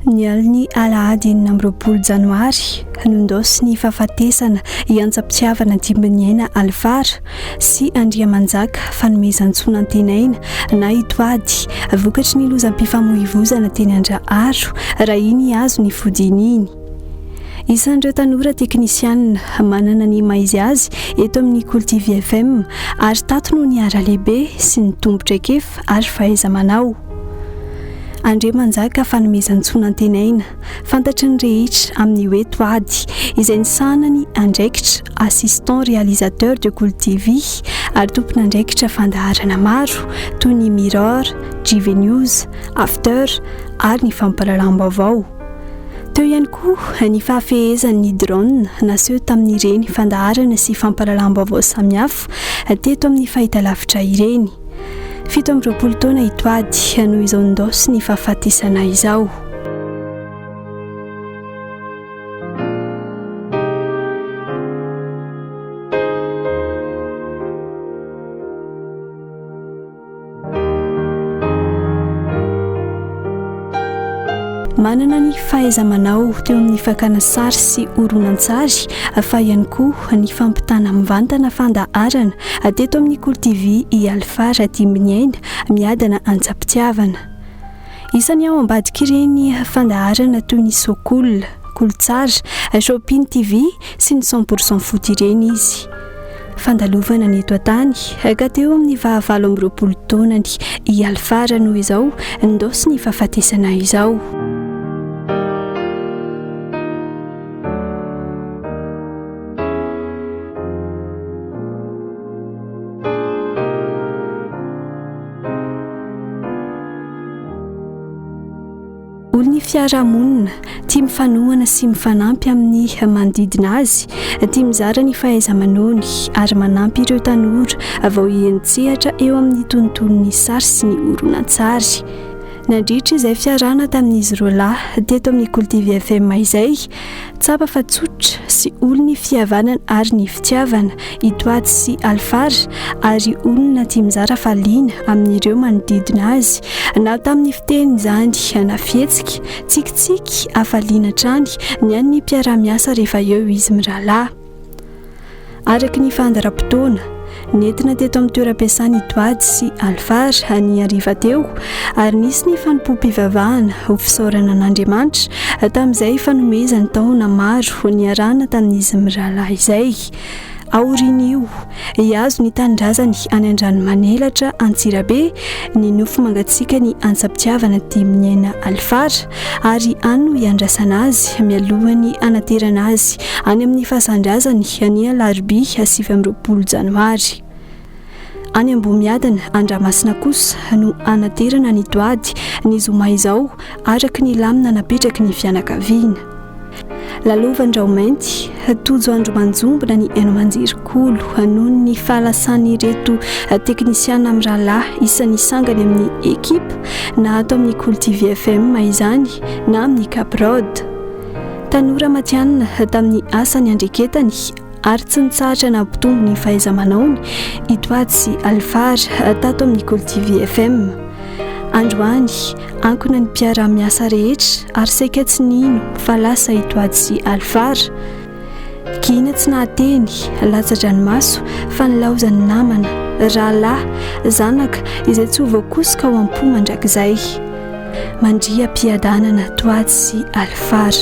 Ny alin'ny alahady 26 janoary, nondaosin'ny fahafatesana i Antsapitiavana Dimbiniaina Alfara sy Andriamanjaka Fanomezantsoa Nantenaina na i Toady vokatry ny lozam-pifamoivozana teny Andraharo raha iny hihazo ny fodiany iny. Isan'ireo tanora teknisianina manana ny maha izy azy eto amin'ny Kolo TV FM ary tato no niara-lehibe sy nitombo traikefa ary fahaiza-manao. Andriamanjaka Fanomezantsoa Nantenaina, fantatry ny rehetra amin'ny hoe Toady, izay nisahana ny andraikitra Assistant Réalisateur de Kolo TV ary tompon'andraikitra fandaharana maro toy ny Mirror, GV News, After ary ny fampahalalam-baovao. Teo ihany koa ny fahafehezany ny drone naseho tamin'ireny fandaharana sy fampahalalam-baovao samihafa teto amin'ny fahitalavitra ireny. 27 taona i Toady noho izao nindaosy ny fahafatesana izao. Manana ny fahaiza-manao teo amin'ny fakana sary sy horonantsary fa ihany koa ny fampitana mivantana fandaharana teto amin'ny Kolo TV i Alpha Radimbiniaina Miadana Antsapitiavana. Isany ao ambadik'ireny fandaharana toy ny Socool, Kolotsara, Shopping TV sy ny 100 pour cent foot ireny izy. Fandalovana ny eto an-tany ka teo amin'ny faha 28 taonany i Alfara no izao nindaosy ny fahafatesana izao. Olon'ny fiarahamonina, tia mifanohana sy mifanampy amin'ny manodidina azy, tia mizara ny fahaiza-manaony ary manampy ireo tanora vao hiantsehatra eo amin'ny tontolon'ny sary sy ny horonantsary. Nandritra izay fiarahana tamin'izy roalahy teto amin'ny Kolo TV FM izay, tsapa fa tsotra sy olon'ny fihavanana ary ny fitiavana i Toady sy Alfara ary olona tia mizara fa liana amin'ireo manodidina azy na tamin'ny fiteny izany na fihetsika, tsikitsiky, hafaliana hatrany ny an'ny mpiara-miasa rehefa eo izy mirahalahy. Araka ny fandaharam-potoana, nentina teto amin'ny toeram-piasana i Toady sy Alfar ny hariva teo ary nisy ny fanompoam-pivavahana ho fisaorana an'Andriamanitra tamin'izay fanomezany taona maro niarahana tamin'izy mirahalahy izay. Aorian'io, hihazo ny tanindrazany any Andranomanelatra, Antsirabe, ny nofo mangatsiakan'i Antsapitiavana Diminiaina Alfara, ary any no hiandrasana azy mialohan'ny hanaterana azy any amin'ny fasan-drazany ny alarobia 29 janoary. Any Ambohimiadana, Andramasina kosa no hanaterana ny Doady ny zoma izao, araka ny lamina napetraky ny fianakaviana. Lalovandraomainty, tojo andro manjombona ny haino aman-jery kolo noho ny fahalasan'ireto teknisiana mirahalahy isan'ny sangany amin'ny ekipa na ato amin'ny Kolo TV FM izany na amin'ny Caprod. Tanora matihanina tamin'ny asa niandreketany ary tsy nitsahatra nampitombo ny fahaiza-manaony i Toady sy Alfar tato amin'ny Kolo TV FM. Androany, ankona ny mpiara-miasa rehetra ary saika tsy nino fa lasa i Toady sy Alfar. Gina tsy nahateny, latsa-dranomaso fa nilaozan'ny namana, rahalahy, zanaka izay tsy ho voakosoka ao am-po mandrakizay. Mandria am-piadanana Toady sy Alfar.